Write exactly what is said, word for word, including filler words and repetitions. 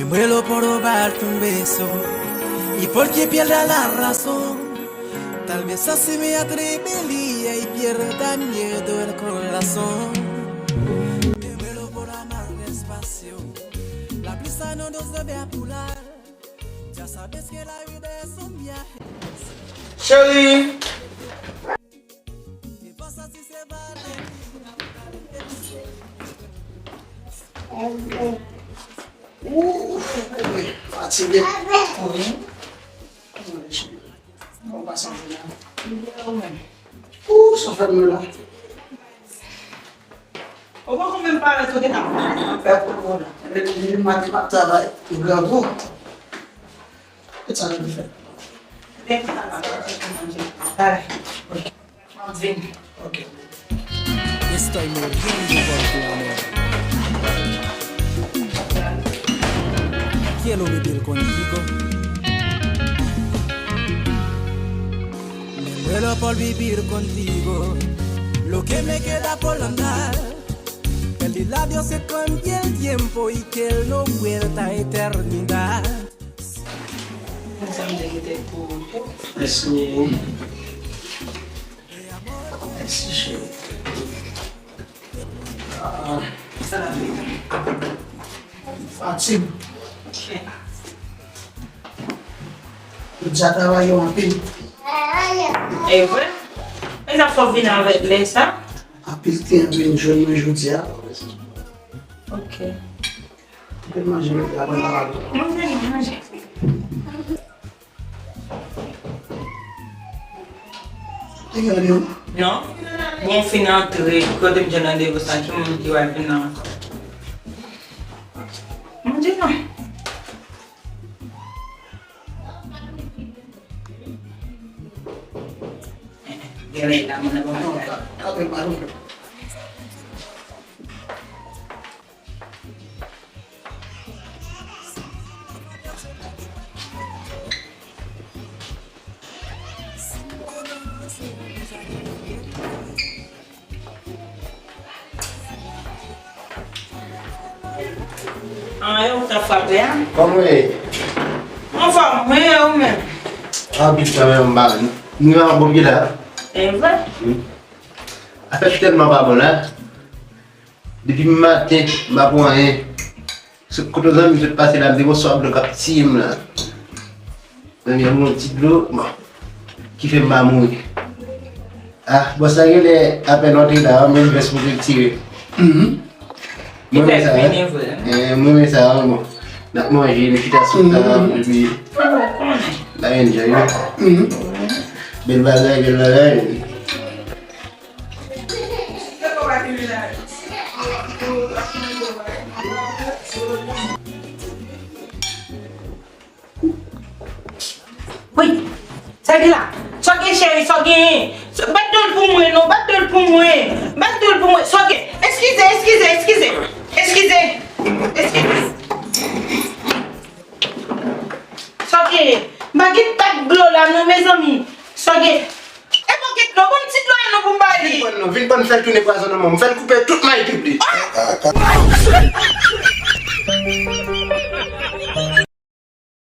Vuelo por robar un beso y porque pierda la razón. Tal vez así me atrevía y pierda miedo el corazón. Me muero por amar despacio. La prisa no nos debe apurar. Ya sabes que la vida es un viaje. Cheri! Ou, ou fatige. Wi. Bon, pase yon jounen. Ou, sa fè m la. Ou poko menm parèt, ou gentan fè pou ou la. Li, li maten m ap travay, li grangou. Kisa nou fè? Lè sa va, manje pou manje. Bay. M ap vini. Ok. Estoy muriendo por tu amor. Quiero vivir contigo. Me muero por vivir contigo. Lo que me queda por andar. Perdí labios se cambia el tiempo y que él no vuelta a eternidad. Mwen sa m te kite pou ou tou. Mèsi. Mèsi, cheri. Ah. Sa la vle. Fatig. Ok. Ou deja travay yo anpil. E vre? E sa fò vin avèk lè sa? Anpil kliyan vin jwenn mwen jodi a. Ok. Mwen manje, mwen aprann pa pale. Mwen vini manje. Te gen randevou? Non. Bon, fin antre, kote m te randevou sa, ki moun ki wè vin nan ankò? Mwen di non. Gen lè la, moun nan bon bagay. Apre, pale. An, e ou k t ap frape a? Kòman w ye? Anfòm, mwen ye ou menm? Anpil kanmenm, m pa, nou gen yon bon pye la. E vre? Wi. Afè tèlman pa bon la. Depi maten, m pa pran anyen. Se kote zanmi m sot pase la, m te pran swa dlo k ap tiye m la. Zanmi an, yon ti dlo, bon, ki fè m pa mouri. Ah, bòs la genlè apèn antre la, menm vès pou l tire. Mhm. Mwen renmen sa, wi. Eh, mwen renmen sa, wi, bon. N ap manje, nou chita sou tab, epi n ap enjoy, wi. Mhm. Bèl bagay, bèl bagay. Wi, sa ki la? Sa gen, cheri, sa gen? Bat do l pou mwen, non, bat do l pou mwen. Bat do l pou mwen. Sa gen? Eskize, eskize, eskize. Eskize. Eskize. Sa gen? M pa gen tak dlo la, non, mezanmi. Sa gen? E bon, gen dlo, bon, ti dlo a non pou m ba li. Vin pran non, vin pran, fè l tounen pwazon nan men w. M fè l koupe tout may pip li. Ah!